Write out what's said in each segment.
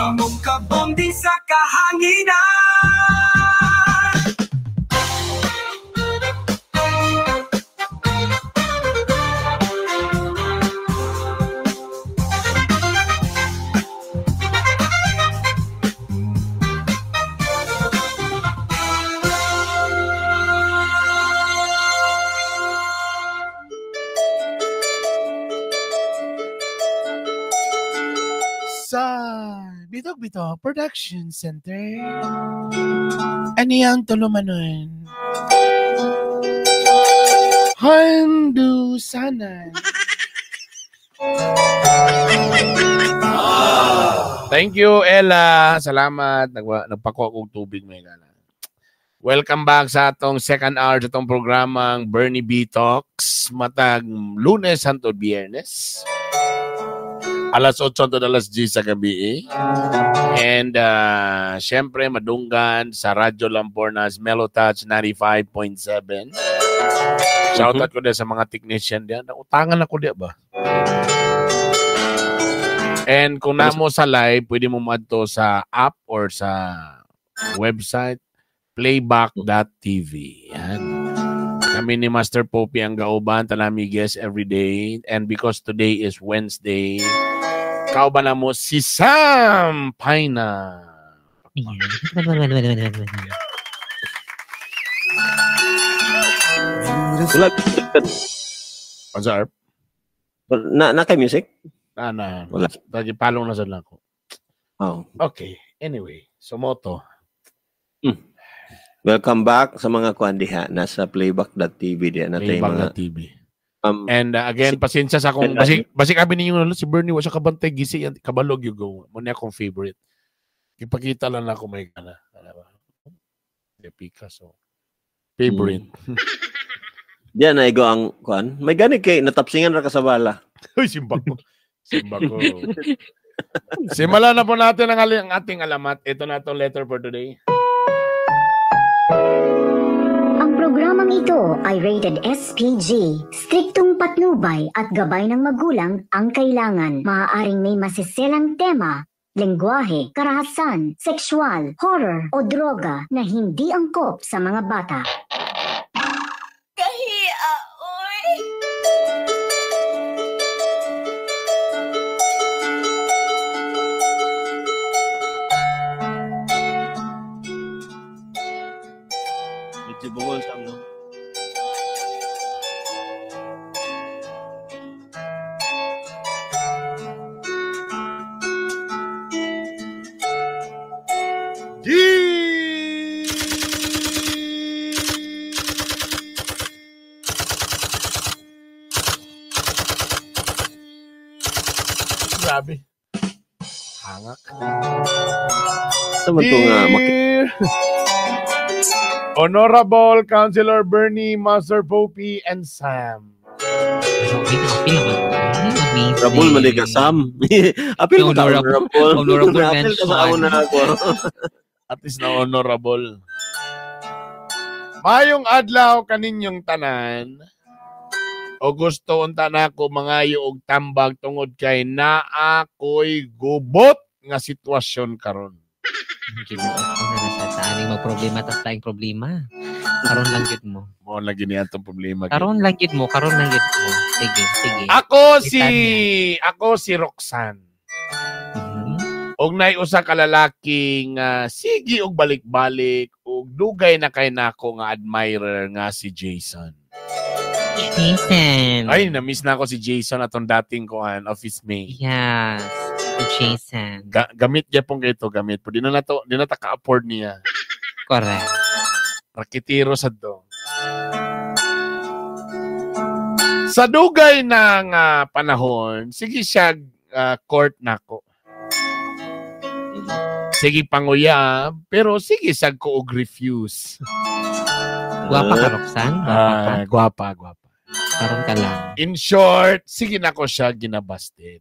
Kamong di sa kahanginan. Sa Bitog Bitog Production Center. Ano yung tulumanon? Handusanan. Thank you, Ella. Salamat. Nagpakuha kong tubig may gana. Welcome back sa atong second hour sa atong programang Bernie B Talks. Matag Lunes hangtod Biyernes. Alas 8 hangtod alas 10 sa gabi. And syempre madunggan sa Radyo Lampornas Mellow Touch 95.7. Shoutout ko din sa mga technician diyan. Utangan ako diya ba? And kung namo sa live, pwede mo madto sa app or sa website playback.tv. Yan. Kami ni Master Popey ang gauban, tanami guest every day. And because today is Wednesday, kauban na mo si Sam Paina. Wala. What's up? Na kay music? Na. Wala. Palong na sa lang ko. Oh. Okay. Anyway, sumoto. Welcome back sa mga kuan diha nasa playback.tv diha na tayo mga Playback.tv. And again, pasensya sa akong basik abi ninyo na si Bernie wa siya kabantay gisi yan kabalog you go. Mo niya akong favorite. Ipakita lang ako may kana. De Picasso. Favorite. Diyan na igo ang kuan. May gani kay natapsingan ra ka sa bala. Uy, simba ko. Simba ko. Simulan na po natin ang ating alamat. Ito na itong letter for today. Ang programang ito ay rated SPG. Striktong patnubay at gabay ng magulang ang kailangan. Maaaring may masiselang tema, lengguwahe, karahasan, sexual, horror o droga na hindi angkop sa mga bata. Kahiya, oy! Medyo bungol sa no? Grabe. Hangak. Ito man ito nga. Honorable Councilor Bernie, Master Popey, and Sam. Honorable man ka, Sam. Apil mo ka, honorable. Honorable Apil ka sa mention. una ako. At least na honorable. Mayong adlaw kaninyong tanan. O gusto unta na ako mangayo og tambag tungod kay naa ko'y gubot nga sitwasyon karon. Sa aning magproblema tas tayong problema. Karon lang gyud mo. Mo lagi niya atong problema. Karon lang gyud mo, karon lang gyud mo. Sige, sige. Ako si Roxanne. Og nay usa ka lalaki nga sige og balik-balik og dugay na kay nako nga admirer nga si Jason. Jason. Ay, na-miss na ako si Jason atong dating kuan office mate. Yes, si Jason. Gamit gyapon kay to, gamit po. Di na nato, di na ta ka-afford niya. Correct. Rakitiro sad to. Sa dugay na nga panahon, sige siya court nako. Sige panguyab, pero sige sad ko og refuse. Gwapa ka, Roxanne? Gwapa ka? Gwapa, gwapa. Karon ka lang. In short, sige nako siya ginabasted.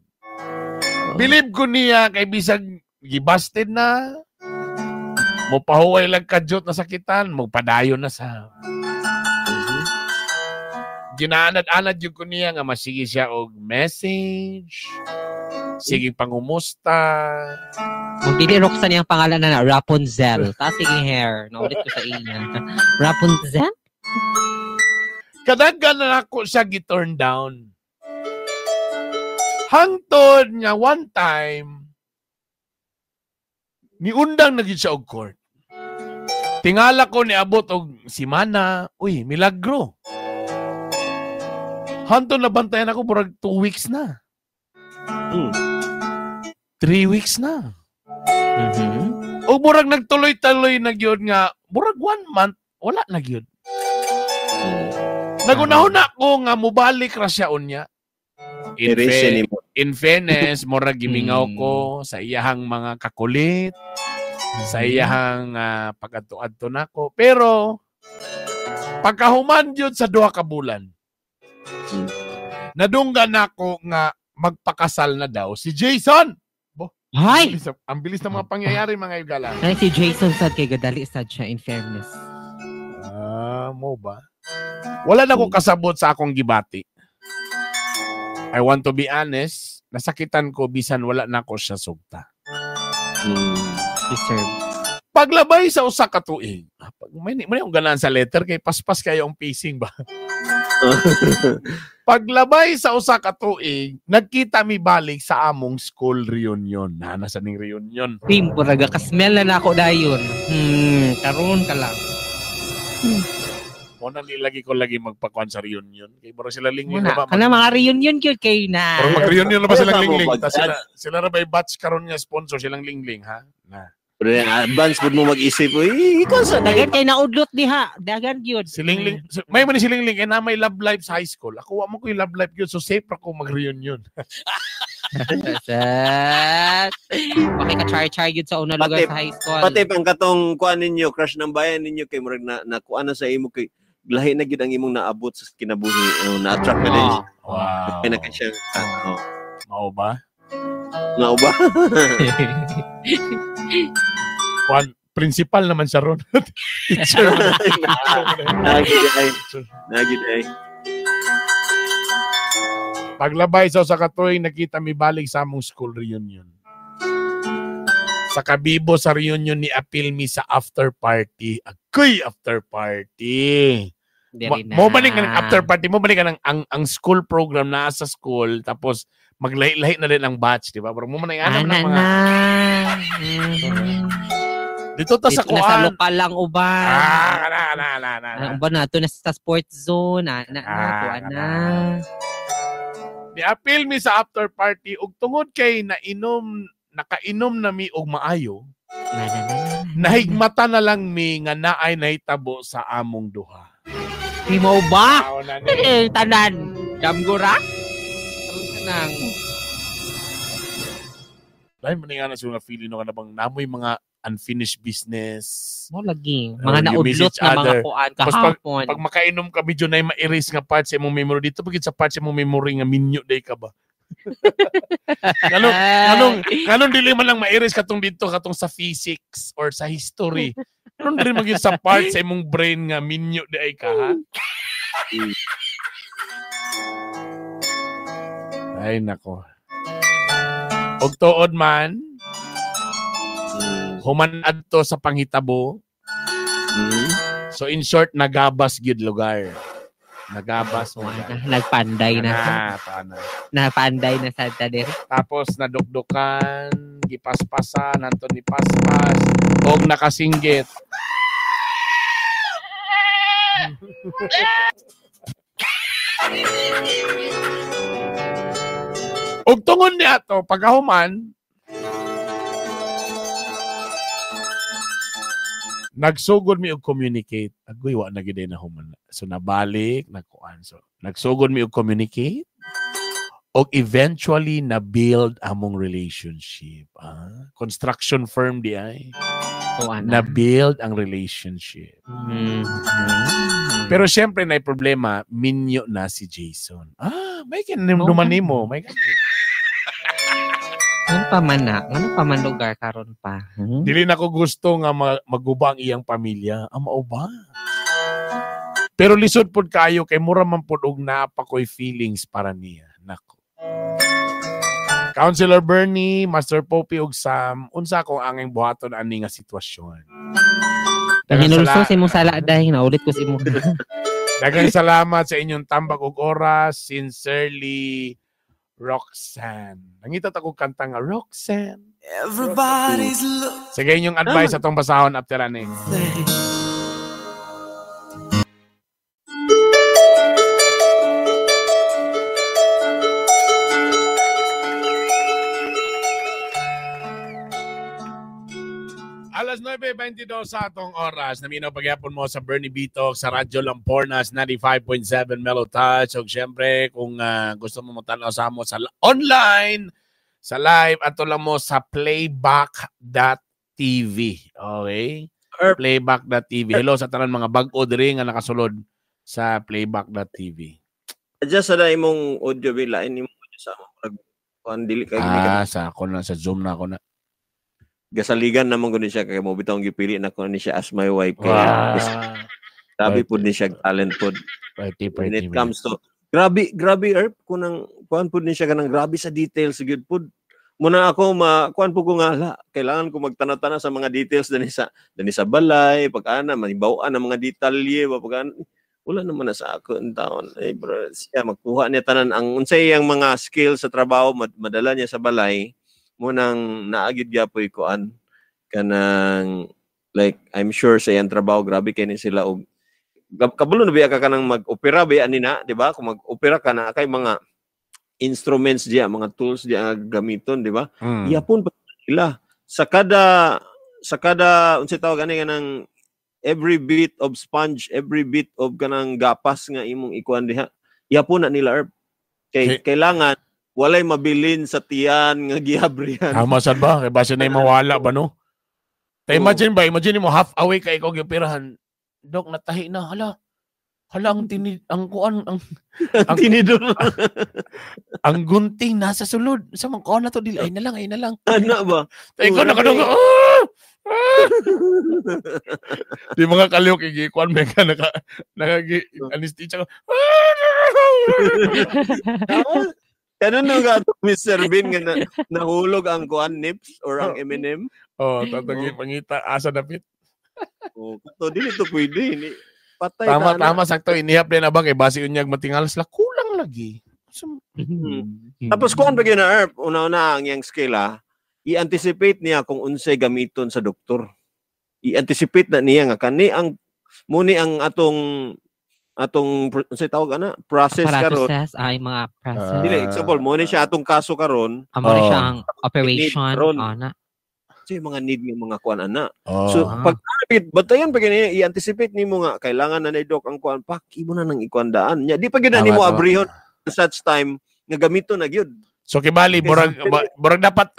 Believe ko niya kay bisag gibasted na, mopahuway lang kadyot na sakitan, magpadayon na sa. Ginaanad-anad yun ko niya nga masige siya og message. Sige pangumusta. Kung dili Roxanne yung pangalan na Rapunzel. Tapos sige hair. Naulit ko sa iya. Rapunzel? Kadaghan na ako siya gi-turn down. Hangtod nga one time, niundang na gyud siya og court. Tingala ko niabot og simana, uy, milagro. Hangtod nabantayan ako murag 2 weeks na. 3 weeks na. Mm-hmm. Og murag nagtuloy-tuloy na gyud nga murag 1 month wala na gyud. Nagunahuna ko nga mobalik ra siya unya. In fairness, murag gimingaw ko sa iyahang mga kakulit, sa iyahang pag-adto-adto nako. Pero pagkahuman gyud sa 2 ka bulan, nadunggan nako nga magpakasal na daw si Jason. Hay! Ang bilis ng mga pangyayari, mga igala. Ay, si Jason sad kay gadali sad siya, in fairness. Ah, mo ba? Wala na ko kasabot sa akong gibati. I want to be honest, nasakitan ko bisan wala na ko siya sugta. Deserve. Paglabay sa usa ka tuig, may akong ganahan sa letter kay paspas kayo ang pacing ba. Paglabay sa usa ka tuig, nagkita mi balik sa among school reunion. Nana sa ning reunion. Team puraga ka-smell na nako dayon. Karon ka lang. Mo nang lagi ko lagi magpakuan sa reunion. Kay mura sila lingling na ba? Kana mga reunion gyud kay na. Mura mag-reunion na ba silang lingling? Ta sila ra ba batch karon nga sponsor silang lingling ha? Na. Pero advance pud mo mag-isip. Uy, ikaw sa dagan kay naudlot diha. Dagan gyud. Si Lingling, may man si Lingling kay na may love life sa high school. Ako wa mo koy love life gyud, so safe ra ko mag-reunion. Okay ka char-char gyud sa una lugar sa high school. Pati pang katong kuan ninyo, crush ng bayan ninyo kay murag na kuan na sa imo kay lahi na gyud ang imong naabot sa kinabuhi. Oh, na-attract na din. Wow. Kay na kay siya. Oh. Mao ba? Mao ba? Kuan principal naman siya ron. Teacher. Nagid ay. Paglabay sa katuig nakita mi balik sa among school reunion. Sa kabibo sa reunion ni apil mi sa after party. Agoy, after party. Mo balik ang after party, mo balik ang ang school program na sa school tapos maglahi-lahi na din ang batch, di ba? Pero mo man ang ng mga dito ta sa kuan. Nasa lokal lang uban. Ah, kana. Uban na to na sa sports zone, na kuan na. Ni-appeal mi sa after party ug tungod kay nakainom na mi og maayo. Nahigmata na lang mi nga naay nahitabo sa among duha. Di mo ba? Tanan. Damgura? Nang Dahil man nga na sila feeling no ka na bang namoy mga unfinished business. Mo lagi. Mga naudlot na mga kuan kahapon. Pag makainom ka medyo na ma-erase nga part sa imong memory dito pag sa part sa imong memory nga minyo day ka ba. Nganong dili man lang ma-erase katong dito katong sa physics or sa history. Nganong dili man gyud sa part sa imong brain nga minyo day ka ha. Ay nako. Og tuod man, human adto sa panghitabo. So in short, nagabas gyud lugar. Nagabas lugar. Nagpanday na. Napanday na sa tadir. Tapos nadukdukan, gipaspasan, anton ni paspas, og nakasinggit. Og tungod ni ato pagkahuman nagsugod mi og communicate. Agoy wa na gid na human. So nabalik, nagkuan. So nagsugod mi og communicate og eventually na build among relationship. Ah, construction firm di ay. Oh, na build ang relationship. Mm-hmm. Pero syempre na problema, minyo na si Jason. Ah, may duman nimo, may kan. Ano pa man na? Ano pa man lugar karon pa? Hmm? Dili na ko gusto nga maguba ang iyang pamilya. Ah, mao ba? Pero lisod pud kayo kay mura man pud og naa pa koy feelings para niya. Nako. Councilor Bernie, Master Popey ug Sam, unsa akong anging buhaton ani nga sitwasyon? Hinulso sa imong sala dahil naulit ko sa imong. Daghang salamat sa inyong tambak ug oras. Sincerely, Roxanne. Nangita ta kog kanta nga Roxanne. Everybody's looking. Sige, inyong advice atong basahon after ani. Alas 9:22 sa atong oras. Naminaw pagyapon mo sa Bernie B Talk sa Radyo Lampornas 95.7 Mellow Touch. Ug syempre, kung gusto mo motanaw sa amo sa online, sa live, ato lang mo sa playback.tv. Okay? Playback.tv. Hello sa tanan mga bag-o diri nga nakasulod sa playback.tv. Adjust sa na imong audio bila ini mo sa amo. Kuan dili kay Sa ako na sa Zoom na ako na. Gasaligan naman ko ni siya kay mo bitong gipili na ko ni siya as my wife kay. Wow. Grabe pud ni siya talent pud. Party, when it comes to grabe Erp kunang kuan pud ni siya kanang grabe sa details gyud pud. Muna ako ma kuan pud ko nga la, kailangan ko magtanaw-tanaw sa mga details dinhi sa balay pag ana manibaw-an ang mga detalye ba pag ana wala naman na sa ako ang taon. Eh bro, siya magkuha niya tanan ang unsay iyang mga skills sa trabaho madala niya sa balay. Munang naagid gyapoy kuan kanang like I'm sure sa iyang trabaho grabe kay ni sila og kabalo na biya ka kanang mag-opera biya ni na, di ba? Kung mag-opera ka na kay mga instruments diya, mga tools diya nga gamiton, di ba? Iyapon pa sila sa kada unsay tawag ani kanang every bit of sponge, every bit of kanang gapas nga imong ikuan diha. Iyapon na nila Erp. Kay kailangan walay mabilin sa tiyan nga gihabrihan. Tama sad ba? Kay base na mawala ba no? Ta imagine ba, imagine mo half away kay ikaw gipirahan. Dok natahi na hala. Hala ang ang kuan ang tinidor. Ang gunting nasa sulod. Sa man kuan na to dili ay na lang, ay na lang. Ano ba? Ta ikaw nakadungog. Di mga kalihok igi kuan may ka naka anesthesia ko. Ano nung gato, Mr. Bean, nga nahulog ang kuan nips or ang M&M? Oh, tatagi pangita asa dapit. Oh, kato dili to pwede ni patay. Tama sakto inihap din abang kay basi unyag matingalas la kulang lagi. So, Tapos kuan pa gyud na Erp, una-una ang iyang skill i-anticipate niya kung unsay gamiton sa doktor. I-anticipate na niya nga kani ang muni ang atong unsay tawag ana process karon. Process ay mga process. Dili example mo ni siya atong kaso karon. Amo ni siya ang operation ana. Kasi mga need ng mga kuan ana. So pag batayan pa gani i-anticipate nimo nga kailangan na ni doc ang kuan pak imo na nang ikuan daan. Nya di pa gyud na nimo abrihon such time nga gamiton na gyud. So kibali burag dapat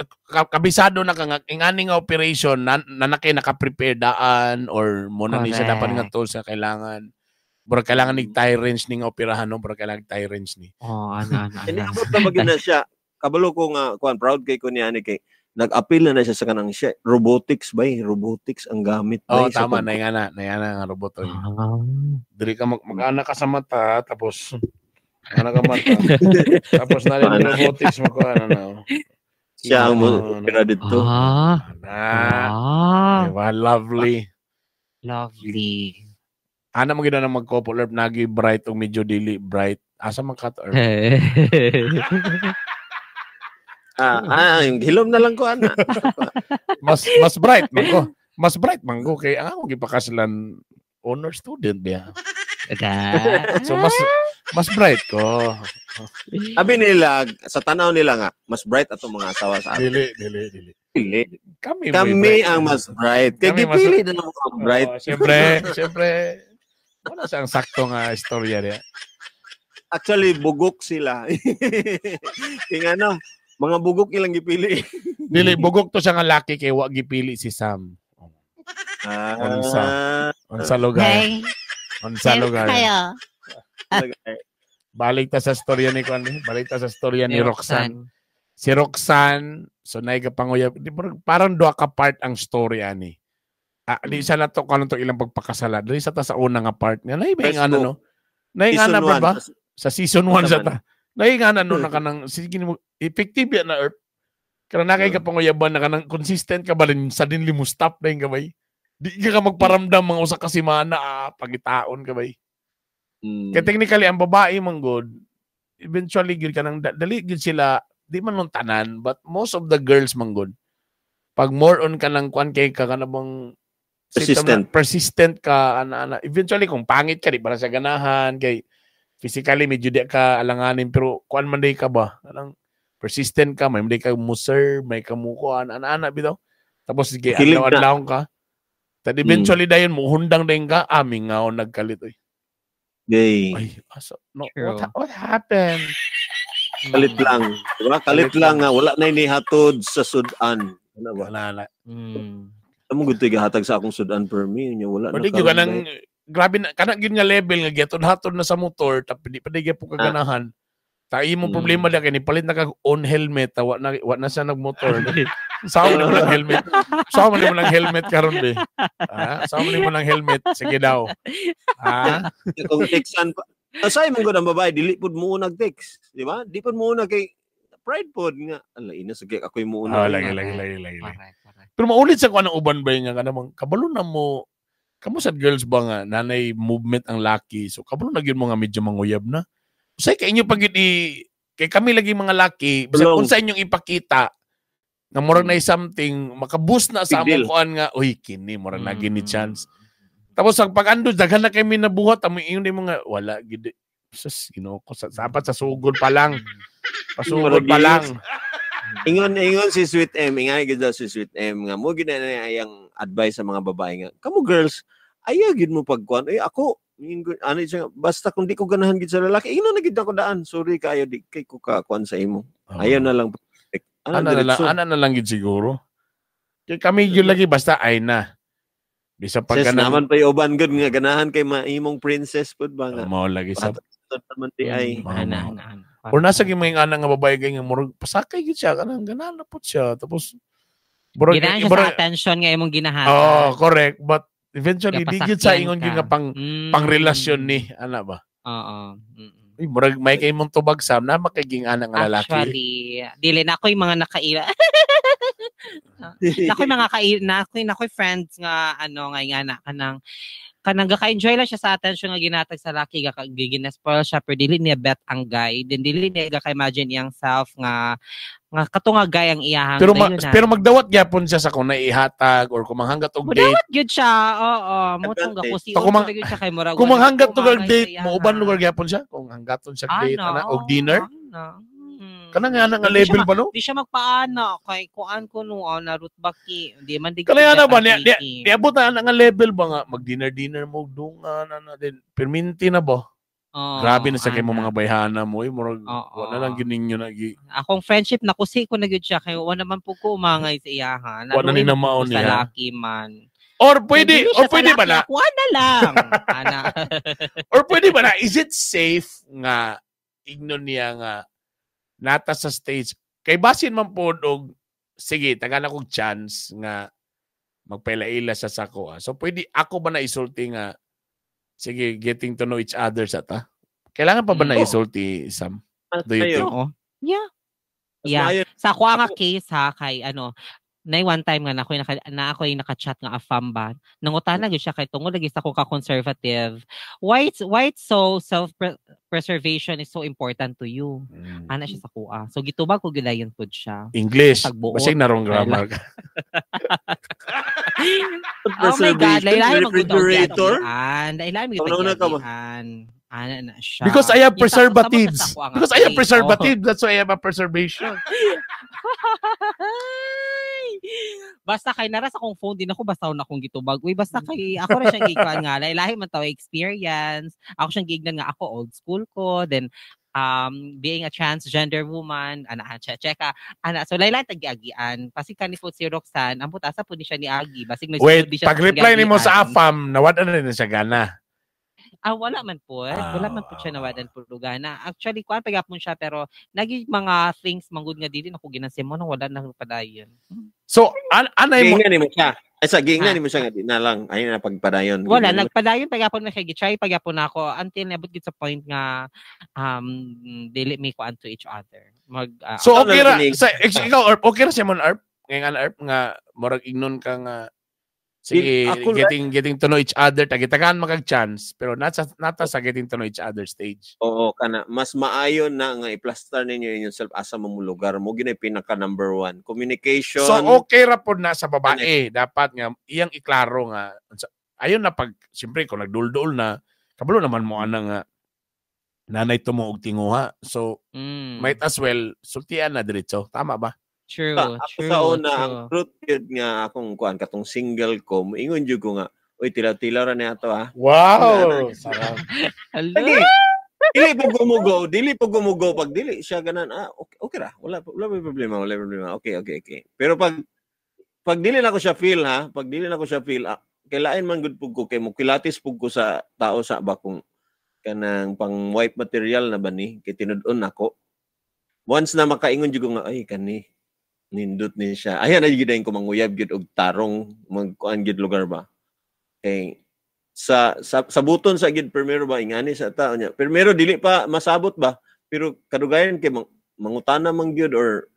kabisado na ka nga ingani nga operation nanakay naka-prepare daan or mo na ni siya dapat nga tools sa kailangan. Burag kailangan ni tie wrench ning operahan no, burag kailangan tie wrench ni. Oh, ana. Iniabot na magyud na siya. Kabalo ko nga kuan proud kay ko niya ani kay nag-appeal na siya sa kanang siya robotics bay, robotics ang gamit bay. Oh, tama na nga na nga robot. Diri ka mag-ana ka sa mata tapos ana ka mata. Tapos na rin robotics mo ko ano na. Siya ang opera dito. Diba? Lovely. Lovely. Ana mo gid na mag-couple Erp nagi bright og medyo dili bright. Asa man ka to Erp? Hilom na lang ko ana. mas bright man ko. Mas bright man ko kay ang akong gipakaslan honor student biya. So mas bright ko. Abi nila sa tanaw nila nga mas bright atong mga asawa sa atin. Dili. Kami ang mas bright. Kay gipili na namo ang bright. Siyempre. Wala siyang sakto nga istorya niya. Actually, bugok sila. Kaya nga no, mga bugok ilang gipili. Dili, bugok to siya nga laki kay wa gipili si Sam. Unsa lugar. Hey. Unsa lugar. Kayo. Balik ta sa storya ni Kwan. Balik ta sa storya ni Roxanne. Si Roxanne, so naiga panguyab. Parang duha ka part ang story ani. Di sa na to kanon to ilang pagpakasala. Dili sa ta sa una nga part nga nay may ano no. Nay nga na ba? Sa season 1 sa ta. Nay nga na no na kanang sige nimo effective ya na Erp. Karon na kay ka panguyaban na kanang consistent ka ba rin suddenly mo stop na yung gabay. Di ka magparamdam mga usa ka semana pagitaon ka bay. Kaya technically ang babae man good, eventually gyud kanang dali gyud sila, di man nung tanan, but most of the girls man good. Pag more on ka ng kuan kay ka kanang persistent. Persistent ka ana. Eventually kung pangit ka di para sa ganahan kay physically medyo di ka alanganin pero kuan man day ka ba? Kanang persistent ka, may day ka mo serve, may ka mo kuan ana bitaw. Tapos sige adlaw-adlaw ka. Tad eventually dayon mo hundang dayon ka, aming nga nagkalit oy. Gay. Ay, asa, no, what happened? Kalit lang. Diba? Kalit lang nga wala na inihatod sa sudan. Ano ba? Wala na. Amo gud gihatag sa akong sudan per me nya wala na. Pwede gyud kanang grabe na kanang gyud nga level nga gihatod-hatod na sa motor tap di pa gyud po kaganahan. Ta imong problema lang kay nipalit na kag on helmet ta wa na siya nagmotor. Sawa mo lang helmet. Sawa mo lang helmet karon be. Sawa mo lang helmet sige daw. Ha? Kung textan pa. Asay man gud ang babae dili pud mo nag-text, di ba? Di pud mo una kay pride pod nga. Ala ina sige ako'y mo una. Lagi. Pero maulit sa kuan ang uban ba nga kanang kabalo na mo kamo sad girls ba nga nanay movement ang laki. So kabalo na gyud mo nga medyo manguyab na. Usay kay inyo pag kay kami lagi mga laki bisag unsa inyong ipakita nga murag na something makaboost na sa among kuan nga uy kini murag lagi ni chance. Tapos ang pag-ando daghan na kami nabuhat amo ingon ni mga wala gid sus Ginoo ko sa sapat sa sugod pa lang. Pasugod pa lang. Ingon si Sweet M, ingon gid si Sweet M nga mo gid na iyang advice sa mga babae nga kamo girls ayaw gid mo pagkuan. Ay ako ano siya basta kung di ko ganahan gid sa lalaki ingnon na gid ako daan sorry kayo di kay ko ka kuan sa imo. Ayaw na lang. Ana na lang gid siguro. Kay kami gyud lagi basta ay na. Bisa pag ganang naman pay uban gud nga ganahan kay maimong princess pud ba nga. Mao lagi sa naman di ay ana. Or nasa gyud may ana nga babae kay nga murag pasakay gid siya kanang ganahan na pud siya tapos murag sa attention nga imong ginahatag. Oh, correct, but eventually di gid sa ingon gyud nga pang pangrelasyon ni ana ba. Oo. Uy, murag may kay imong tubag sam na makiging ana nga lalaki. Actually, dili na ako'y mga nakaila. Nakoy mga nakoy friends nga ano nga ingana kanang gaka-enjoy lang siya sa attention nga ginatag sa laki gina-spoil siya pero dili niya bet ang guy din dili niya gaka-imagine iyang self nga kato nga guy ang iyahang pero pero magdawat gyapon siya sa kung naihatag or kung manghangat og date magdawat gyud siya oo mo tong gakusi gyud siya kay murag kung manghangat og date mo uban lugar gyapon siya kung hanggaton siya date ana og dinner kanang nga nga level ba no? Di siya magpaana kay kuan ko no na root baki di man di kaya na ba niabot na nga level ba nga mag dinner mo dungan ana din perminti na ba? Oh, grabe na sa kay mo mga bayhana mo eh murag wala lang gyud ninyo na akong friendship na kusi ko na gyud siya kay wala naman po ko umangay sa iyaha. Wala ni na maon niya. Sa laki man. Or pwede ba na? Kuan na lang. Ana. Or pwede ba na is it safe nga ignon niya nga nata sa stage kay basin man pod og sige tagan akong chance nga magpaila-ila sa sako. So pwede ako ba na isulti nga sige getting to know each other sa ta? Kailangan pa ba na isulti Sam? Do you think? Oo. Yeah. Yeah. Sa ako nga case ha kay ano nay one time nga na ako'y naka-chat nga afam ba. Nangutana gyud siya kay tungod lagi sa akong ka-conservative. Why it's so self-preservation is so important to you? Ana siya sa kuha. So gitubag ko gilayon pud siya. English. Basig narong grammar. Oh my God, laylay refrigerator. Laylay magutag. Ana na siya. Because I have preservatives. Because I have preservatives. That's why I have a preservation. Basta kay nara sa akong phone din ako basta na akong gitubag. Uy, basta kay ako ra siyang gikuan nga lahi man taw experience. Ako siyang giignan nga ako old school ko then being a transgender woman ana cheka ana so laylay tagiagian pasig kani po si Roxanne ang putasa po ni siya ni Agi basig nagsulod di siya. Wait, pag-reply nimo sa AFAM nawad na rin siya gana. Wala man po. Wala man po siya nawadan po gana. Actually, kuan pagapon siya pero nagi mga things manggod nga dili nako ginansin mo nang wala na padayon. So, anay mo gingnan nimo siya. Ay sa gingnan nimo siya nga di na lang ay na pagpadayon. Wala nagpadayon pagapon na siya gitry pagapon ako until nabot gid sa point nga dili mi kuan to each other. Mag So Ako okay ra na sa ikaw Erp, okay ra si mon Erp. Ngayon nga Erp nga murag ignon ka nga sige Ako getting to know each other tagitagaan makag chance pero nata sa getting to know each other stage. Oo, kana mas maayo na nga i-plaster ninyo inyong self asa mo lugar mo ginay pinaka number one. Communication. So okay ra pod na sa babae dapat nga iyang iklaro nga ayon na pag siyempre kung nagdulduol na kabalo naman mo ana nga nanay tumo og tinguha. So might as well sultian na diretso. Tama ba? True, Ako true. sa una, true. ang truth yun nga akong kuan katong single ko, moingon jud ko nga, uy tilaw-tilaw ra niya ato ha. Wow. Sarap. Hello? Lagi. Dili po gumugo pag dili siya ganan, okay, okay ra. Wala wala may problema, wala problema. Okay, okay, okay. Pero pag dili na ko siya feel ha, pag dili na ko siya feel, kailain man gud pug ko kay mo kilatis pug ko sa tao sa ba kung kanang pang wipe material na ba ni kay tinud-on nako. Once na makaingon jud ko nga ay kani nindot ni siya. Ayan ay gid ko manguyab gyud og tarong magkuan gyud lugar ba. Kay sa buton sa gyud primero ba ingani sa tao niya. Primero dili pa masabot ba pero kadugayan kay mangutana man gyud or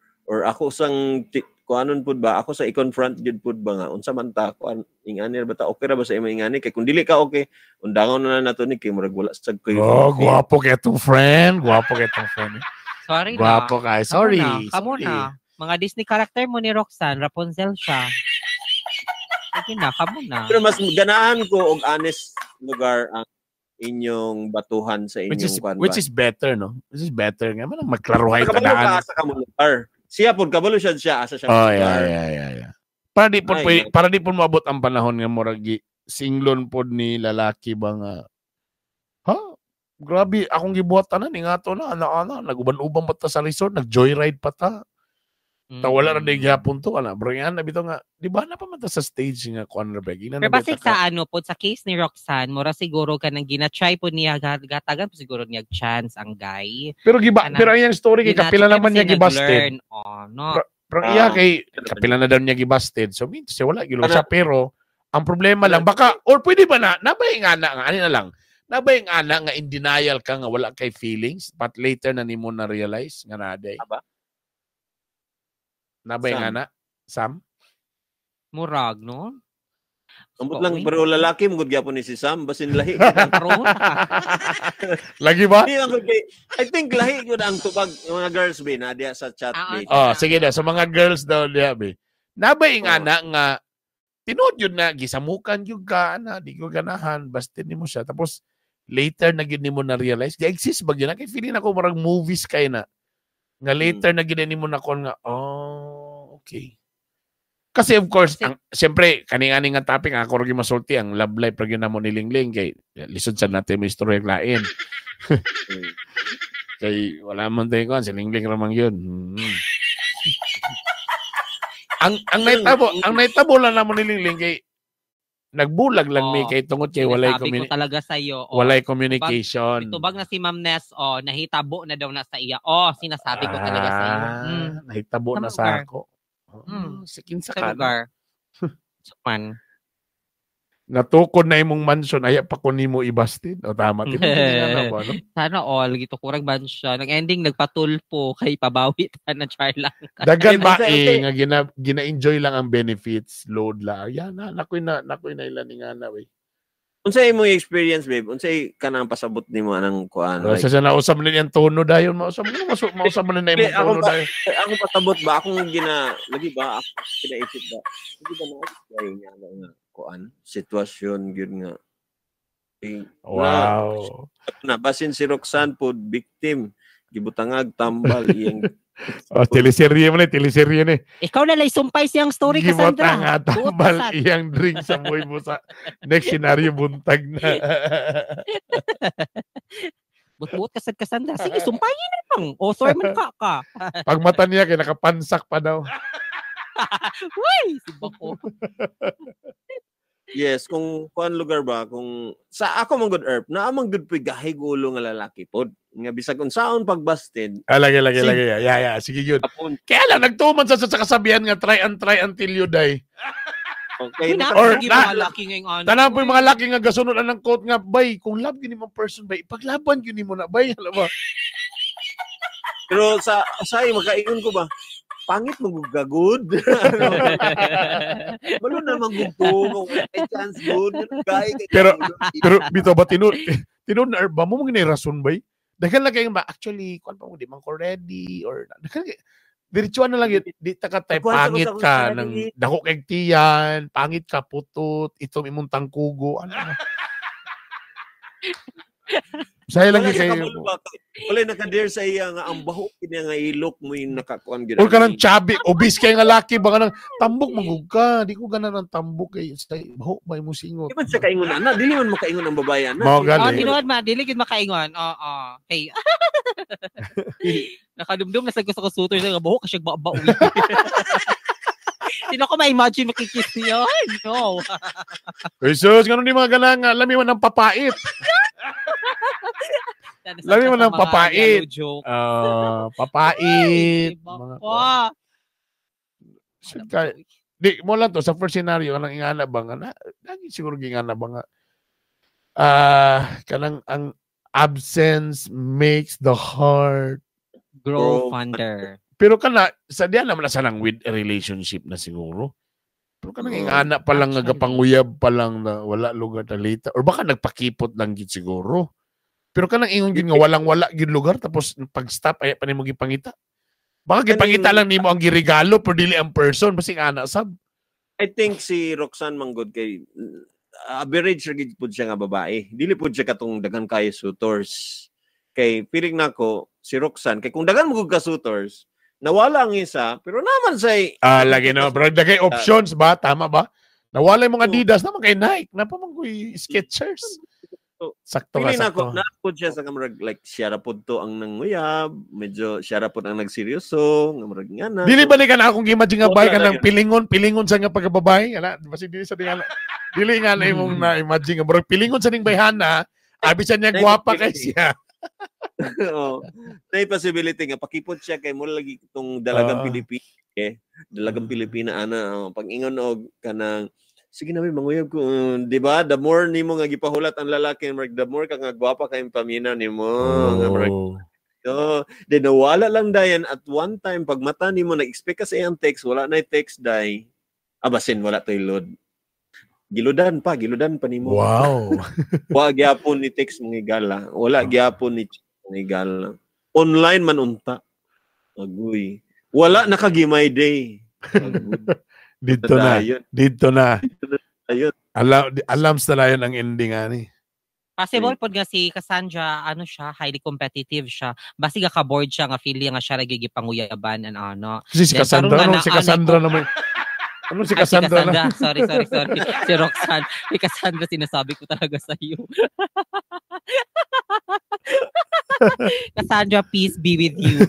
ako sang kuanon pud ba ako sa i-confront gyud pud ba nga unsa man ta kuan ingani ra ba ta okay ra ba sa imo ingani kay kung dili ka okay undangon na nato ni kay murag wala sad koy Oh, guwapo kay itong friend. Guwapo kay itong friend. Sorry na. Guwapo kay. Sorry. Kamo Sorry. na. Mga Disney character mo ni Roxanne, Rapunzel siya. Sige na, kamo na. Pero mas ganahan ko og honest lugar ang inyong batuhan sa inyong kuan ba. Which is better, no? Which is better nga man magklaruhay Kabalo tadaan. ka asa ka mo lugar. Siya pud kabalo siya asa siya. Oh, mo yeah, lugar. yeah. Para di pod Ay, para di pod moabot ang panahon nga murag singlon pod ni lalaki ba nga ha? Grabe, akong gibuhat tanan ni nga to na ana-ana naguban-uban pa ta sa resort, nag-joyride pa ta. Ta wala ra day gihapon to ana. Bro nga na bitaw nga, di ba na pa man ta sa stage nga kuan ra ba? Gina Pero na basig bitaw ka. sa ano po, sa case ni Roxanne, mura siguro ka nang gina-try po niya, gatagan po siguro niya chance ang guy. Pero giba, Kanang pero ang iyang story kay Gina-try kapila naman kasi niya gibasted. nag-learn. Oh, no. Pero ang iya kay kapila na daw niya gibasted. So means siya wala gilo siya pero ang problema lang baka or pwede ba na nabay nga na nga ani na lang. Nabay nga na nga in denial ka nga wala kay feelings but later na nimo na realize nga naday. Aba? Nabay Sam. nga na Sam? Murag, no? Ambot So, lang uy. pero lalaki mo gud gyapon ni si Sam basin lahi. Pero, Lagi ba? Di lang gud kay I think lahi gyud ang tubag ng mga girls be na diya sa chat be. Oh, sige na sa mga girls daw diya be. Nabay nga Oo. na nga tinuod yun na gisamukan gyud ka ana di ko ganahan basta nimo siya tapos later na gyud nimo na realize di exist ba gyud na kay feeling ako murag movies kay na nga later na gyud nimo na kon nga oh okay kasi of course Kasi- ang siyempre kani-ani nga topic ang ako ra gyud masulti ang love life ra gyud namo ni Lingling kay lisod sad natin may istorya lain kay wala man tayo kuan si Lingling ra man yun. Ang naitabo lang namo ni Lingling kay nagbulag lang mi Oo. kay tungod kay walay Sinasabi ko talaga sa'yo. Oh, walay communication. Itubag na si Ma'am Ness, oh, nahitabo na daw na sa iya. Oh, sinasabi ko talaga sa iyo. Nahitabo Sa na sa lugar. ako. Sikin sa Sa kana. lugar. Suman. Natukod na imong mansion aya pa ko nimo ibasted. O tama tinuod nga na ba no? Sana all, gito kurang ban siya. Nag-ending, nagpatulpo kay pabawi ta na char lang. Dagan ba Ay, eh, nga gina-enjoy lang ang benefits, load lang. Yan na, nakoy na ilan nga na we. Unsa imong experience babe? Unsay kanang pasabot nimo anang kuan? Like, Like, sa siya nausap na niyang tono dayon, mausap mo, mausap mo na na imong Hindi, ako tono ba- dayon. ako pasabot ba akong gina lagi ba ako ginaisip ba? Lagi ba na ay nga nga kuan sitwasyon gyud nga. Eh, Wow. Na basin si Roxanne pod victim gibutangag tambal iyang Oh, teleserye mo na, teleserye ni. Ikaw na lay sumpay siyang story, Gibot Cassandra. ang tambal Buot ka, Sad. iyang drink sa buhay mo sa next scenario buntag na. Buot-buot ka sad Cassandra. Sige, sumpayin na lang. Author man ka. Pag mata niya kay nakapansak pa daw. Uy, si Bako. Yes, kung kuan lugar ba kung sa ako man good earth na amang good puy gahi gulo nga lalaki pod nga bisag unsaon pagbasted Ah, lagi, lagi, lagi. Yeah, yeah. Sige yun. apon Kaya lang, nagtuman sa kasabihan nga, try and try until you die. okay Uy, na Or sige, mga laki ngayong ano. Tanan po yung mga laki nga gasunod anang quote nga, bay, kung love yun mo person, bay, ipaglaban yun mo na, bay, alam ba? Pero sa makaingon ko ba, pangit mo gagud. Malo na man gud ko, may chance good. Gay kay Pero bitaw ba tinud tinud na ba mo mga rason bay? Daghan lang kayo ba actually kuan pa mo di man ko ready or daghan kay diretsuan na lang yun. Di ta ka type pangit ka ng dako kay tiyan, pangit ka putot, itom imong tangkugo, ano. Saya lang kay wala naka-dare sa iya nga ang baho kini nga ilok mo yung nakakuan gyud. Or kanang chubby, obese kay nga laki ba kanang tambok magug ka, di ko ganan ang tambok kay sa baho ba imong singot. Di man siya kaingon ana, dili man makaingon ang babae ana. Mao gali. Oh, tinuod man, dili gid makaingon. Oo. Kay nakadumdum na sa gusto ko sutor sa buhok kasi ba-ba. Sino ko ma-imagine makikiss niyo? No. Jesus, ganun di mga ganang, lami man ang papait. Lami man ang papait. Papait. Mga di mo lang to sa first scenario kanang ingana ba nga na, lagi siguro gingana ba nga kanang ang absence makes the heart grow fonder. Pero kana sa diyan naman na sanang with a relationship na siguro. Pero kanang ingana pa lang nagapanguyab pa lang na wala lugar na later or baka nagpakipot lang gid siguro. Pero kanang ingon gid nga walang-wala gid lugar tapos pag-stop ay pa nimo gipangita. Baka gipangita lang nimo ang giregalo pero dili ang person basta ingana sab. I think si Roxanne manggod kay average ra gid pud siya nga babae. Dili pud siya katong daghan kayo suitors. Kay feeling nako si Roxanne kay kung daghan mo ka suitors nawala ang isa, pero naman say lagi no, bro, dagay options ba? Tama ba? Nawala yung mga Adidas naman kay Nike, napamanggoy Skechers. Sakto ka, sakto. Nako siya sa kamrag like siya ra pud to ang nanguyab, medyo siya ra pud ang nagseryoso, ngamrag nga na. Dili ba ni ka na akong imagine nga bay kanang pilingon sa nga pagkababae, ala, basi dili sa dinga. Dili nga na imong na imagine nga bro, pilingon sa ning bayhana, abi sa niya gwapa kay siya. Oo. May possibility nga pakipot siya kay mo lagi itong dalagang Pilipina eh. Dalagang Pilipina ana pag ingon og kanang sige na may manguyab ko, di ba? The more nimo nga gipahulat ang lalaki, the more ka nga gwapa kay paminaw nimo. Oh. So, then nawala lang dayan at one time pag mata nimo nag-expect ka sa iyang text, wala na text day. Abasin wala toy load. Giludan pa nimo. Wow. Wa gyapon ni text mga gala. Wala gyapon ni mga gala. Online man unta. Agoy. Wala nakagimay day. Dito na. Dito na. Ayun. Alam sa layon ang ending ani. Possible pod nga si Cassandra, ano siya, highly competitive siya. Basi ka bored siya nga feeling nga siya ra gipanguyaban and ano. Si Cassandra, no? Si Cassandra naman. Ano si Cassandra? Si Cassandra. Sorry. Si Roxanne. Si Cassandra, sinasabi ko talaga sa iyo. Cassandra, peace be with you.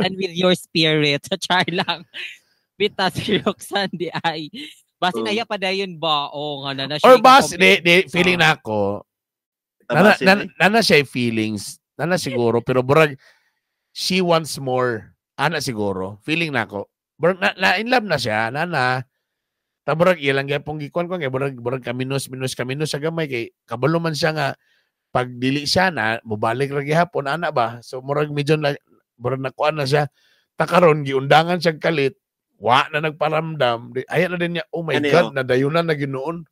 And with your spirit. Char lang. Bita si Roxanne di ay. Basi naya pa dayon ba? Oo nga na. Or bas, di, feeling na ako. Nana siya feelings. Nana siguro. Pero burag, she wants more. Ana siguro. Feeling na ako. Burag na in love na siya, nana. Taburag ilang gyapon gikuan ko kay burag kaminos sa gamay kay kabalo man siya nga pag dili siya na mobalik ra gihapon ana ba. So murag medyo na burag nakuan na siya. Ta karon giundangan siya kalit, wa na nagparamdam. Aya na din niya, oh my ano God, nadayunan na ginuon.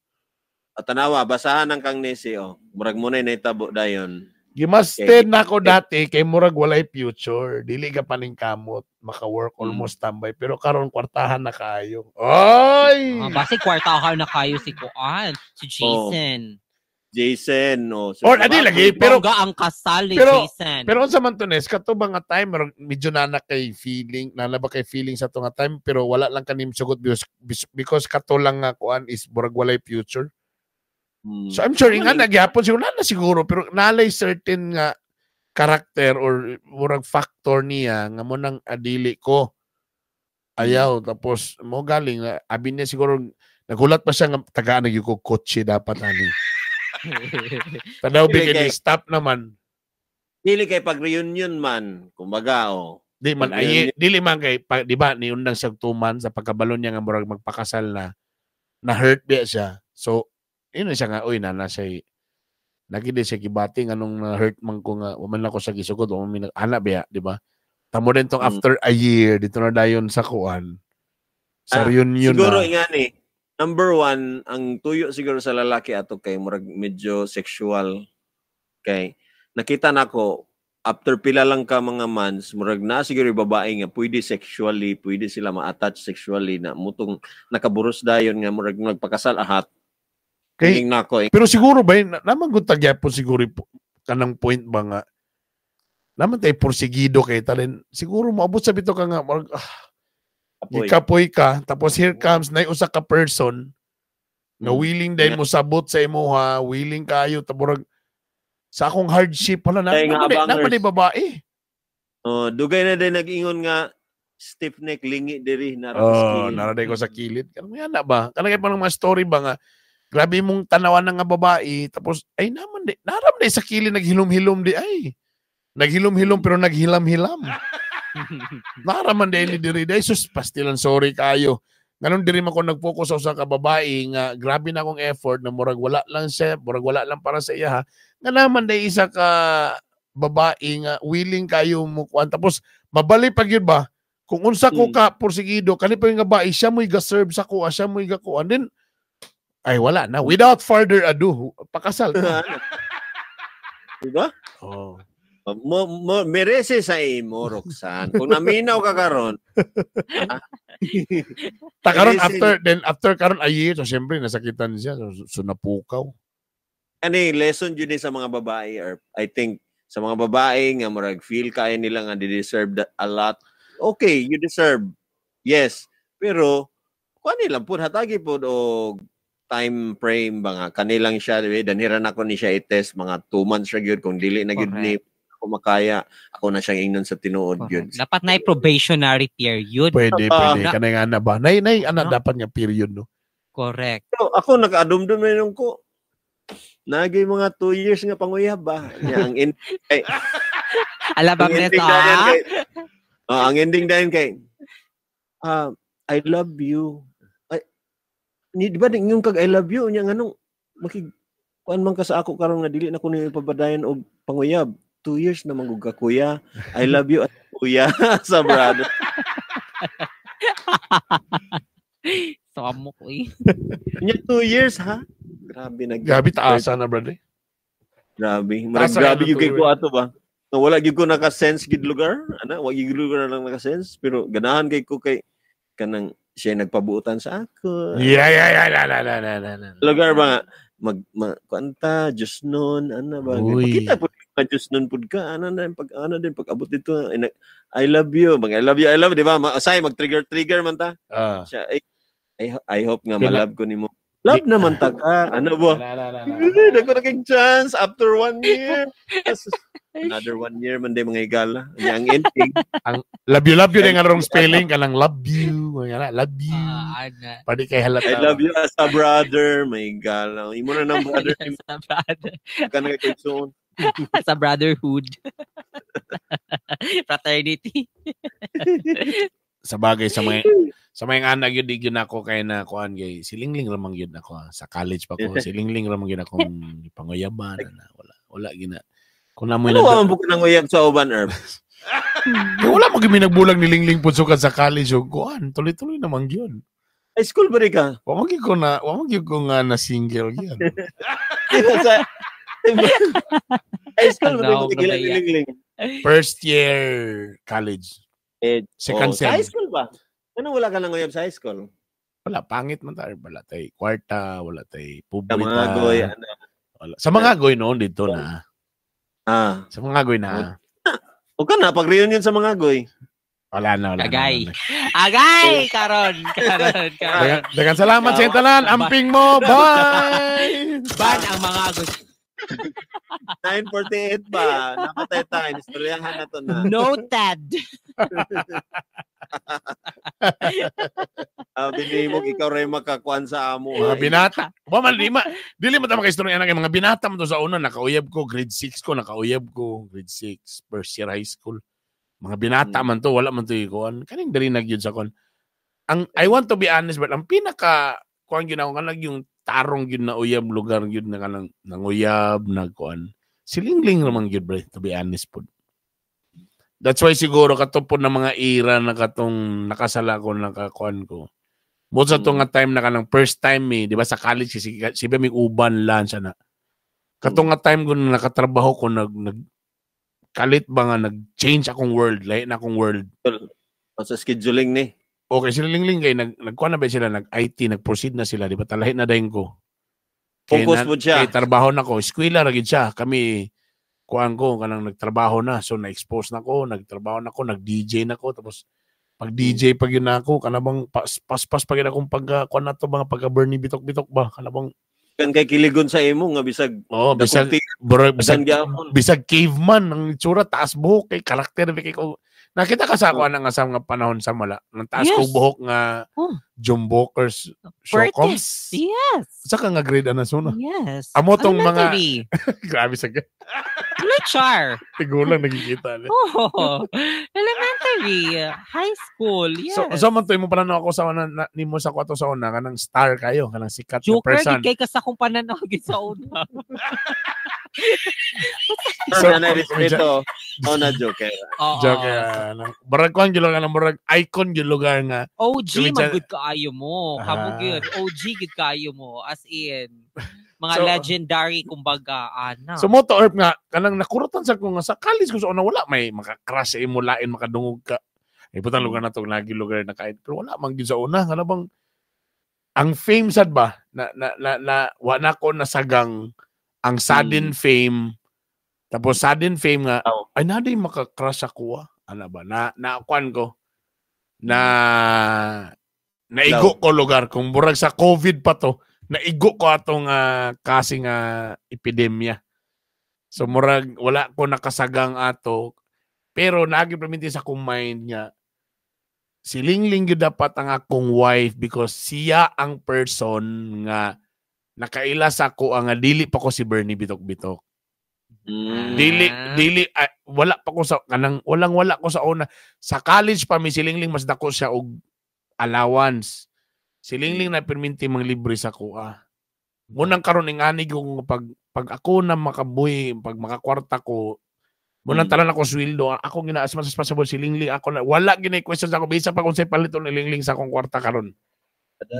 Tanawa, basahan ang kang nesi oh. Murag mo na naitabo dayon. Gimasted na ako dati kay murag walay future. Dili ka paningkamot, maka-work almost tambay. Pero karon kwartahan na kayo. Ay! Basi kwartahan na kayo si Kuan, si Jason. Oh. Jason, oh. So, or adi lagi pero ang kasal ni Jason. Pero unsa man to nes kato ba nga time medyo nana kay feeling, nana ba kay feeling sa to nga time pero wala lang kanim sugot because kato lang nga kuan is murag walay future. So I'm sure nga nagyapon siguro na siguro pero nalay certain nga karakter or murag factor niya nga mo nang adili ko. Ayaw tapos mo galing abi niya siguro nagulat pa siya nga tagaan nagyud ko kotse dapat ani. Tanaw bigay stop naman. Dili kay pag reunion man, kumbaga oh. Di man ay dili man kay di ba niundang siya tuman sa pagkabalo niya nga murag magpakasal na na hurt biya siya. So yun siya nga, uy, nana siya, nagindi siya gibati, anong na-hurt man ko nga, waman ako sa gisugod, waman anak biya, di ba? Tamo din tong after a year dito na dayon sa kuan. Sa reunion siguro na. Ingani. Number one, ang tuyo siguro sa lalaki ato kay murag medyo sexual. Kay nakita nako after pila lang ka mga months, murag na siguro yung babae nga pwede sexually, pwede sila ma-attach sexually na mutong nakaburos dayon nga murag nagpakasal ahat. Kay, nako, eh. Pero siguro ba naman gud tagyapon siguro kanang point ba nga naman tay porsigido kay talen siguro moabot sa bito ka nga murag, gikapoy ka tapos here comes nay usa ka person nga willing din mo sabot sa imuha, willing kayo taburag sa akong hardship wala na naman ni babae. Oh, dugay na din nag-ingon nga stiff neck lingi diri na oh, naraday ko sa kilid. Kanang na ba? Kanang kay panang mga story ba nga grabe mong tanawan ng nga babae tapos ay naman di naram di sa kilid naghilom-hilom di ay. Naghilom-hilom pero naghilam-hilam. Naraman di diri di sus pastilan sorry kayo. Nganon diri man ko nag-focus sa usa ka babae nga grabe na akong effort na murag wala lang siya, murag wala lang para sa iya ha. Nga naman di isa ka babae nga willing kayo mo kuan tapos mabali pag yun ba kung unsa ko ka porsigido kani pa yung babae siya mo'y ga-serve sa kuha, siya mo'y ga-kuan din ay wala na without further ado pakasal ka. Diba? Oh. Mo merese sa imo Roxanne. Kung naminaw ka karon. Ta karon after then after karon a year so syempre nasakitan siya so napukaw. Ani lesson jud ni sa mga babae or I think sa mga babae nga murag feel kaya nila nga they deserve that a lot. Okay, you deserve. Yes, pero kuan nila pud hatagi pud og time frame ba nga kanilang siya danhiran ako ni siya i-test mga 2 months ra gyud kung dili na gyud ni ako makaya ako na siyang ingnon sa tinuod gyud. Dapat na probationary period. Pwede kanay nga na ba? Nay ana dapat nga period no. Correct. Pero ako nakaadumdum na nung ko. Nagay mga 2 years nga panguyab ba. Nya ang kay ala ba ang ending dayon kay I love you. Ay, ni di ba ingon kag I love you nya nganong makig kuan man ka sa ako karon nga dili na ko niyo ipabadayon og panguyab. 2 years na manggug ka kuya. I love you at kuya sa brother. So amo ko eh. Nya 2 years ha? Grabe na. Grabe taasa na brother. Grabe. Marag grabe gyud kay ko ato ba. No, wala gyud ko naka-sense gid lugar. Ana, wa gyud lugar lang naka-sense pero ganahan kay ko kay kanang siya nagpabuotan sa ako. Yeah. La. Lugar ba nga mag kuanta Diyos nun ana ba. Pakita pud ka Diyos nun pud ka ana na pag ana din pag abot dito I love you, mag I love you, I love, di ba? Asay mag trigger man ta. Siya I hope nga malove ko nimo. Love naman ta ka. Ano ba? Dako na kay chance after 1 year. Another 1 year man day mga higala. Ang ending. Ang love you din ang wrong spelling kanang love you, nga love you. Pwede kay halata. I love you as a brother, my higala. Imo na nang brother. As a brother. Kanang kay soon. Sa brotherhood. Fraternity. Sa bagay sa mga anak yun, di yun ako kay na kuan gay silingling ramang yun ako sa college pa ko silingling ramang yun akong panguyaban na wala gina kung namoy ano man bukan nang uyab sa uban herb. Wala mo gyud nagbulag ni Lingling pud sa college og kuan tuloy-tuloy naman gyud. High school ba ka? Wa man gyud ko na wa man gyud ko nga na single gyud. High school ba ka ni Lingling? First year college. Second sem. High school ba? Ano wala ka nang uyab sa high school? Wala, pangit man tayo. Wala tay kwarta, wala tay publika. Sa mga goy, ano? Wala. Sa mga goy noon dito na. Ah. Sa mga goy na. O ka na, pag-reunion sa mga goy. Wala na, wala. Agay. Na. Agay! Karon. Dagan salamat sa tanan. Amping mo. Bye! Ban ang mga goy. 9:48 ba? Napatay tayo. Istoryahan na to na. Noted. Binimog, ikaw rin makakuan sa amo. Mga binata. Ba man, di ma. Dili mo tama ka-istorya ng mga binata mo to sa una. Nakauyab ko. Grade 6 ko. Nakauyab ko. Grade 6. First year high school. Mga binata man to. Wala man to ikuan. Kaning dali nagyud sa kuan. Ang, I want to be honest, but ang pinaka kuan yun ako kanag yung tarong yun na uyab lugar yun na kanang nanguyab nagkuan. Silingling ramang yun, bro, to be honest po. That's why siguro katong na mga era na katong nakasala ko, nakakuan ko. Mo sa to nga time na kanang first time mi, di ba sa college si si may uban lang siya na. Katong nga time ko na nakatrabaho ko nag nag kalit ba nga nag-change akong world, lahi na akong world. Sa scheduling ni. Okay, sila Lingling kay nagkuan na ba sila, nag-IT, nag-proceed na sila, di ba? Talahi na dayon ko. Focus mo siya. Kay trabaho na ko, eskwela ra gid siya. Kami kuan ko kanang nagtrabaho na, so na-expose na ko, nagtrabaho na ko, nag-DJ na ko, tapos pag DJ pag yun na ako, kanabang pas pag yun akong pag kuan na to mga pagka Bernie bitok-bitok ba, kanabang kan kay kiligon sa imo nga bisag oh, bisag bisag, bisag caveman ang itsura, taas buhok kay karakter kay ko. Nakita ka sa ako anang nga sa mga panahon sa mala, nang taas ko buhok nga Jumbokers Showcoms. Yes. Sa ka nga grade ana suna? Yes. Amo tong mga grabe sa Char. Tigulang nagkikita. Oh, elementary, high school, yes. So man to imo pananaw ako sa una na, nimo sa kwato sa una kanang star kayo, kanang sikat na person. Joker gid kay ka sa akong pananaw gid sa una. So, na respeto. Oh, na joker. Joker. Barag kuan gyud lugar murag icon gyud lugar nga. OG man gud kaayo mo. Kamo gyud OG gid kaayo mo as in mga so, legendary kumbaga ana. So mo to Erp nga kanang nakurutan sa ko nga sa college ko sa una wala may maka-crush sa imo lain makadungog ka. Ibutang lugar na to lagi lugar na kahit pero wala man gyud sa una nga bang ang fame sad ba na na na, na wa na ko nasagang ang sudden fame. Tapos sudden fame nga ay na di maka-crush ako ana ba na nakuan ko na naigo ko lugar kung murag sa COVID pa to naigo ko atong kasi nga epidemya. So murag wala ko nakasagang ato pero naagi perminti sa akong mind nga si Lingling gyud dapat ang akong wife because siya ang person nga nakaila sa ako ang dili pa ko si Bernie Bitok-Bitok. Dili wala pa ko sa kanang walang wala ko sa una. Sa college pa mi si Lingling mas dako siya og allowance. Si Lingling na perminti mang libre sa kuha. Munang karon ing ani ko pag ako na makabuhi, pag makakwarta ko, munang talan ako sweldo, ako gina as much as possible si Lingling ako na wala gina question sa ako bisa pa kung say palito ni Lingling sa akong kwarta karon.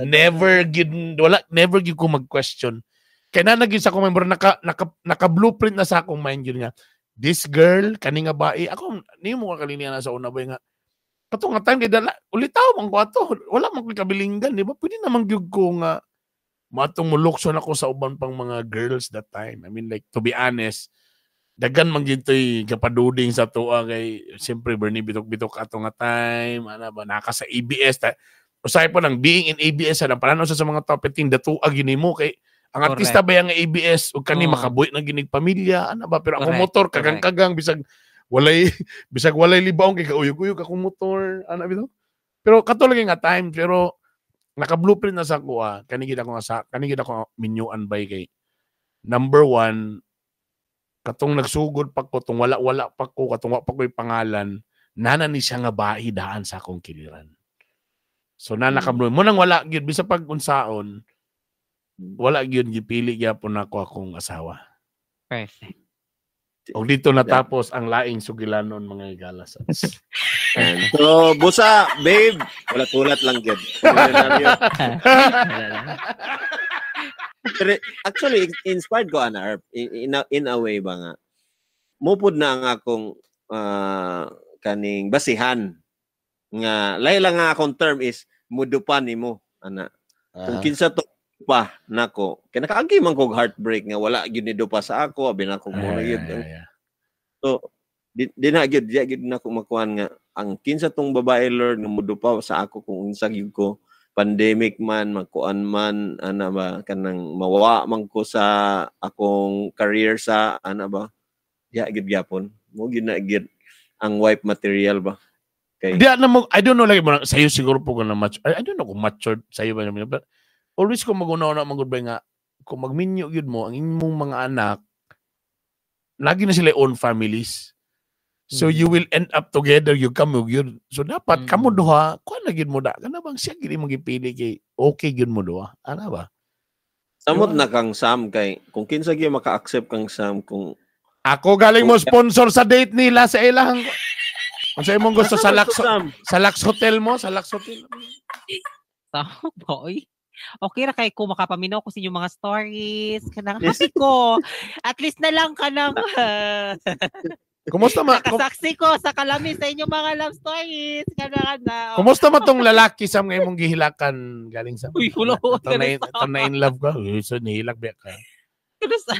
Never gid wala never gid ko mag-question. Kay na naging sa akong member naka blueprint na sa akong mind yun nga. This girl kani nga bae ako nimo ka kalinian na sa una ba nga kato nga time kay dala ulitaw man ko ato wala man ko kabilinggan di ba pwede naman gyud ko nga matong mulukson ako sa uban pang mga girls that time. I mean like to be honest daghan man gyud toy kapaduding sa tuwa kay siyempre Bernie Bitok-Bitok ato nga time ana ba naka sa ABS usahay po nang being in ABS ang pananaw sa mga top 15 datuag gini mo kay ang artista ba yang ABS ug kani makabuhi na ginig pamilya ana ba pero akong motor kagang-kagang bisag walay libaong kay kauyog-uyog akong motor ana bitaw pero kato lagi nga time pero naka blueprint na sa kuha kani gid ako sa kani gid ako minyuan bay kay number 1 katong nagsugod pa ko tong wala pa ko katong wa pa koy pangalan nana ni siya nga bahi daan sa akong kiliran. So na naka-blue mo nang wala gyud bisa pag unsaon wala gyud gipili gyapon nako akong asawa. Perfect. Og dito natapos ang laing sugilanon mga higala. So busa babe, wala lang gyud. Pero actually inspired ko ana in a way ba nga. Mupod na ang akong kaning basihan nga lahi lang nga akong term is mudupa nimo ana. Kung kinsa to pa nako kay nakaagi man kog heartbreak nga wala gyud ni dupa sa ako abi na kog mo gyud. So di na gyud di gyud nako makuan nga ang kinsa tong babae Lord nga mudupa sa ako kung unsa gyud ko pandemic man magkuan man ana ba kanang mawa man ko sa akong career sa ana ba diha gyud gyapon mo gyud na gyud ang wife material ba. Kay di na mo I don't know lagi mo sayo siguro po na match I don't know kung matured sayo ba naman but always ko maguna-una magud ba nga kung magminyo gyud mo ang inyong mga anak lagi na sila own families. So you will end up together you kamo gyud. So dapat kamo duha kuan na gyud mo da kana bang siya gyud imong gipili kay okay gyud mo duha ana ba? Samot na kang Sam kay kung kinsa gyud maka-accept kang Sam kung ako galing mo sponsor sa date nila sa ilang Unsa imong gusto sa Lux Sam? Sa Lux Hotel mo, sa Lux Hotel. So, boy. Okay ra kay ko makapaminaw ko sa inyong mga stories. Kanang happy ko. At least na lang kanang Kumusta ma nakasaksi ko sa kalami sa inyong mga love stories. Kanang na. Kumusta man tong lalaki sa mga imong gihilakan galing sa? Uy, wala ko. Katong na, katong na in love ka. Uy, so nihilak ba ka? Sa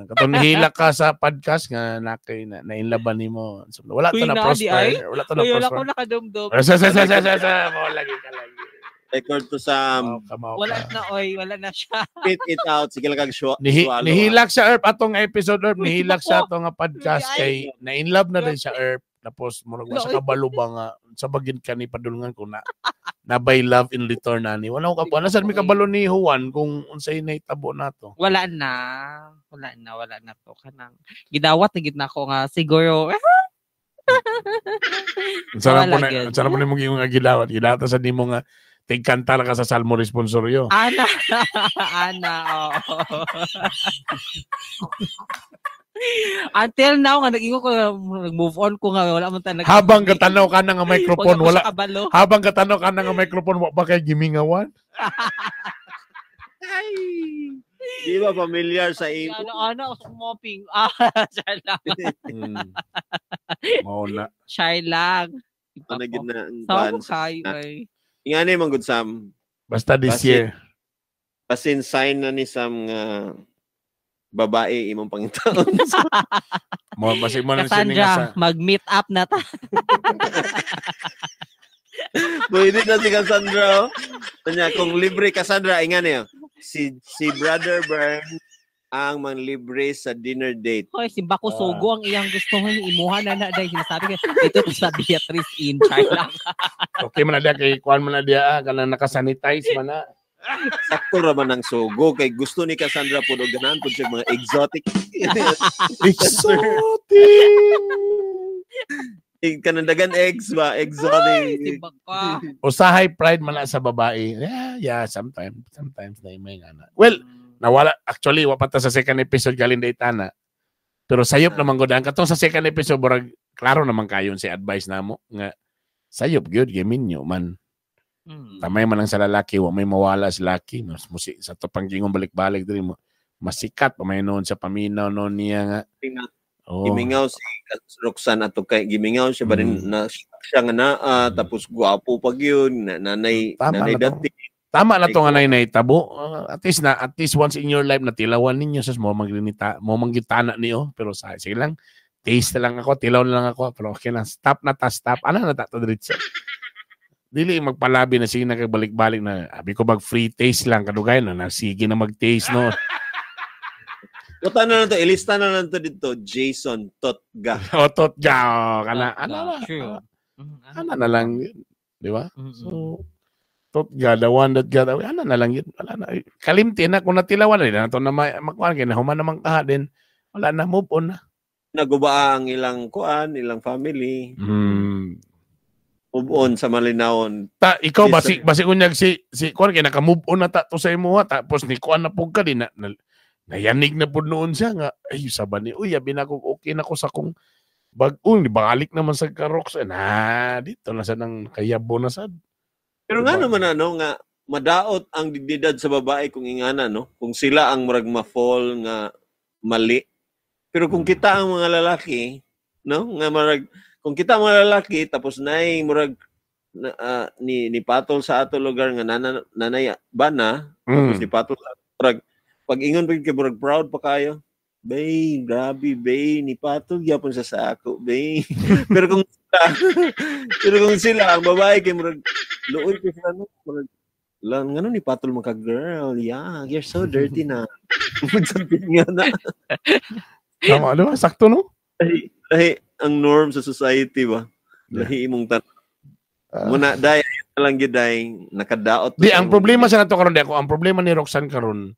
Katong nihilak ka sa podcast nga na kay na, na in love ba nimo. So, wala to Uy, na na, di prosper. ay. Wala to na Uy, wala prosper. ko nakadumdum. Sa mo lagi ka lagi. Record to Sam. Mao ka, mao Wala ka. na, oy. Wala na siya. Spit it out. Sige lang kag swallow. Nihilak siya Erp atong episode Erp, Uy, nihilak bako. siya atong nga podcast Uy, ay. kay na in love na din siya Erp. Tapos murag wa sa Uy. kabalo ba nga sa bagin ka ni padulngan ko na na by love in return ani. Wala ko kabalo. Nasaan mi kabalo ni Juan kung unsay nahitabo nato. Wala na. Wala na. Wala na to. Kanang gidawat na gid na ako nga siguro. Unsa Wala po na gyud. unsa na po nimo gingong gilawat? Gilata sa nimo nga tigkanta ra ka sa Salmo Responsorio. Ana. Ana, oo. Until now, nga nag-ingon ko, nag-move on ko nga, wala man ta nag- Habang katanaw ka na nga microphone, wala. wala Ko siya kabalo. habang katanaw ka na nga microphone, wa ba kay gimingawan? Di ba familiar sa imo? Ano, ano, mopping. Ah, char lang. Mao na. Char lang. Ano gid na ang Sa kuan. mo kayo, ay. Ingani man gud Sam. Basta this Basin. year. Basin sign na ni Sam nga babae imong pangitaon. Mo basig mo na siya nga sa Cassandra, mag-meet up na ta. Pwede na si Cassandra. Oh. Kanya kung libre Cassandra ingani oh. Si si Brother Bern ang manlibre sa dinner date. Hoy, simba ko Ah. sugo ang iyang gusto hoy imuha na na dahil sinasabi ko dito to sa Beatrice Inn, char lang. Okay man na diya kay kuan man na diya ah, kanang nakasanitize man na. Sakto ra man ang sugo kay gusto ni Cassandra pud og ganahan pud siya mga exotic. Exotic. Kanandagan eggs ba? Ay, Exotic. simba ko. Usahay pride man na sa babae. Yeah, sometimes na may nga na. Well, nawala actually wa pa ta sa second episode galing daytana. Pero sayop naman gud ang katong sa second episode murag klaro naman kayon si advice namo nga sayop gyud giminyo man. Tamay man lang sa lalaki, wa may mawala sa laki. Mas musi, sa to panggingon balik-balik diri mo. Masikat pa may noon sa paminaw noon niya nga. Oh. Gimingaw si Roxanne ato kay gimingaw siya ba rin na siya nga naa tapos guwapo pag yun na, nanay Tama nanay na to. dati. Tama na to nga nay nahitabo. At least once in your life natilawan ninyo sus mo magrinita, mo manggitana niyo pero sa sige lang taste na lang ako, tilaw na lang ako pero okay na stop na ta stop. Ana na ta to diretso. Dili magpalabi na sige na kay balik-balik na abi ko bag free taste lang kadugay na nasige na mag-taste no. Buta na lang to, ilista na lang to dito, Jason Totga. Otot ga oh, kana ana na. True. Ana na lang yun, di ba? So tot ga the one that got away, ana na lang yun. Wala na. Kalimti na kung natilawan na na to na makuan kay nahuman naman kaha din. Wala na, move on na. Naguba ang ilang kuan, ilang family. Move on sa malinawon. Ta ikaw Yes, basi basi unyag si si kuan kay naka move on na ta to sa imuha tapos ni kuan na pud ka di na, na nayanig na pud noon siya nga ay saba ni uy abi na ko okay na ko sa kong bag-ong di balik naman sa karoks na dito na sa nang kayabo na sad. Pero nga naman ano nga madaot ang dignidad sa babae kung ingana no, kung sila ang murag ma-fall nga mali. Pero kung kita ang mga lalaki, no, nga murag kung kita ang mga lalaki tapos naay murag na, ni ni patol sa ato lugar nga nana, nanay bana, tapos ni patol sa murag pag ingon pag kay murag proud pa kayo. Bay, grabe bay, ni patol gyapon sa sako, bay. Pero kung pero kung sila ang babae kay murag luoy ko sila no, murag lang ngano ni patol mo ka girl, yeah, you're so dirty na. Magsabi nga na. Tama, di ba? Sakto no? Lahi, lahi ang norm sa society ba? Lahi imong tan. Muna day ayun na lang gyud day nakadaot. Di ang problema sa nato karon di ako ang problema ni Roxanne karon.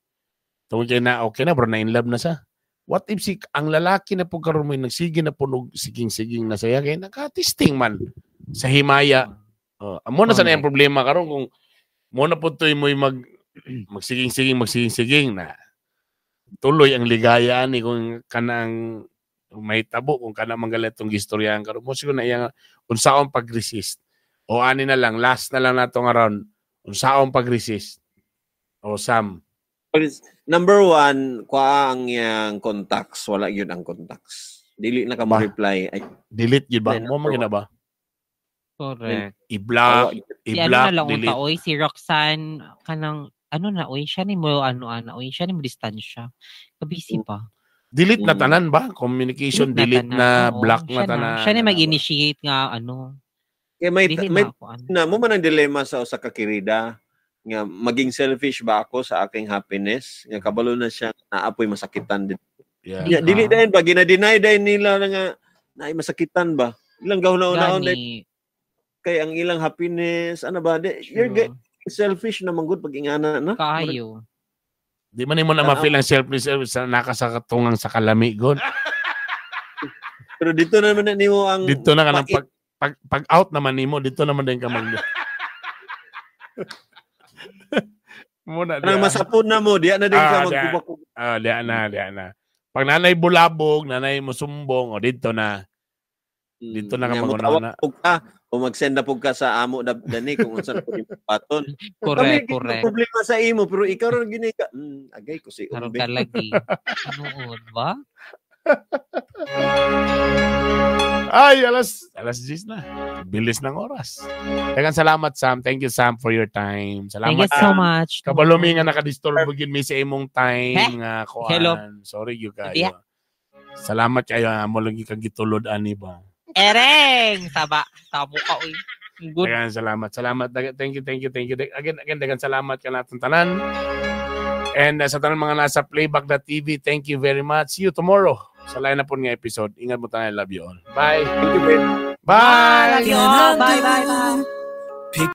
Tungod kay na okay na bro na in love na siya. What if si ang lalaki na po karon mo nagsige na punog siging-siging na saya kay nakatisting man sa himaya. Amo na sana ang problema karon kung mo na po to'y mo'y mag magsiging-siging magsiging-siging na tuloy ang ligaya ni kung kanang May tabo kung kana man galit tong gistoryahan karon mo siguro na iyang unsaon pag-resist. O ani na lang, last na lang nato nga round. Unsaon pag-resist? O Sam. Number one, kuha ang iyang contacts. Wala yun ang contacts. Dili na ka mo Ba? Reply. Ay, Delete yun ba? Then, Mo man gina ba? Correct. I-block, awa, Si ano i-block, na lang delete. unta oy, si Roxanne kanang ano na oy, siya ni mo ano ana oy, siya ni mo distansya. Kabisi pa. Delete na Mm. tanan ba? Communication delete na, Oo, block na siya tanan. Siya ni mag-initiate nga ano. Kaya may, Dili may na ako ano. na mo man ang dilema sa usa ka kirida nga maging selfish ba ako sa aking happiness nga kabalo na siya naapoy masakitan din. Yeah. Di Nya, dili ba? dayon ba gina-deny dayon nila na nga naay masakitan ba? Ilang gahuna-unaon dayon Gani. kay ang ilang happiness ano ba di, you're True. getting selfish na manggod pag ingana na. Kaayo. Di man nimo na Tanaw. ma-feel ang selfless sa nakasakatungang sa kalami god. Pero dito naman na nimo ang Dito na ka nang pait. pag out naman nimo, dito naman din ka mag Muna Kanang diya. masapon na mo, diya na din Ah, ka diya. magkubak. Ah, diya na, diya na. Pag nanay bulabog, nanay musumbong, o dito na. Dito na ka Nya, maguna motawag na. pug ka o mag-send na pug ka sa amo na dani kung unsa na pud imong paton. Correct, Kami, correct. problema sa imo pero ikaw ron gini ka. Agay ko si Karon Umbe. ka lagi. Tinuod ba? Ay, alas 10 na. Bilis ng oras. Daghang salamat, Sam. Thank you, Sam, for your time. Thank Salamat. you so much. Kabalo mi nga nakadisturbo gyud mi sa imong time Heh? nga kuan. Hello. Sorry gyud Diya. kayo. Salamat kayo amo lagi kag gitulod ani ba. Ereng! Saba. Tamo ka, uy. Good. Daghang salamat. Salamat. Thank you, thank you, thank you. Again, again, daghang salamat kanatong tanan. And sa tanan mga nasa playback.tv, thank you very much. See you tomorrow sa line na po nga episode. Ingat mo tanan. I love you all. Bye. Thank you, babe. Bye. Love you all. Bye, bye, bye.